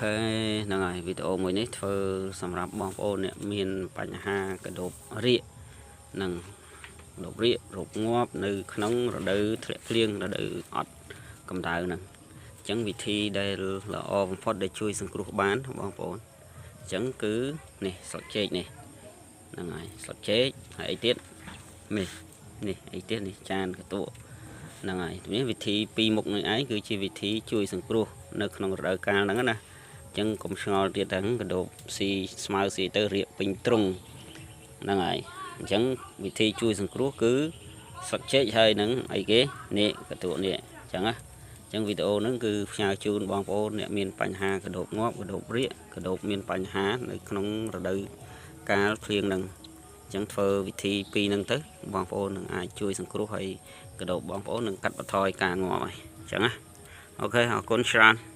ខេហ្នឹងហើយវីដេអូមួយនេះធ្វើសម្រាប់បងប្អូនអ្នកមានបញ្ហាកដូបរាកនិងកដូបរាករោគងាប់នៅក្នុងរដូវធ្លាក់ភ្លៀងរដូវអត់កម្ដៅហ្នឹងអញ្ចឹងវិធីដែលល្អបំផុតដែលជួយសង្គ្រោះបានបងប្អូនអញ្ចឹងគឺនេះស្លឹកចេកនេះហ្នឹងហើយស្លឹកចេកហើយអីទៀតនេះនេះអីទៀតនេះចានកតក់ហ្នឹងហើយនេះវិធីពីរមុខនេះឯងគឺជាវិធីជួយសង្គ្រោះនៅក្នុងរដូវកាលហ្នឹងណាអញ្ចឹងកុំឆ្ងល់ទៀតហ្នឹងកដូបស៊ីស្មៅស៊ីទៅរៀបពេញទ្រុងហ្នឹងហើយអញ្ចឹងវិធីជួយសង្គ្រោះគឺស្លឹកចេកហើយនឹងអីគេនេះកតក់នេះអញ្ចឹងណាអញ្ចឹងវីដេអូហ្នឹងគឺផ្ញើជូនបងប្អូនអ្នកមានបញ្ហាកដូបងាប់កដូបរាកកដូបមានបញ្ហានៅក្នុងរដូវកាលភ្លៀងហ្នឹងអញ្ចឹងធ្វើវិធីពីរហ្នឹងទៅបងប្អូននឹងអាចជួយសង្គ្រោះហើយកដូបបងប្អូននឹងកាត់បន្ថយការងាប់ហើយអញ្ចឹងណាអូខេអរគុណច្រើន។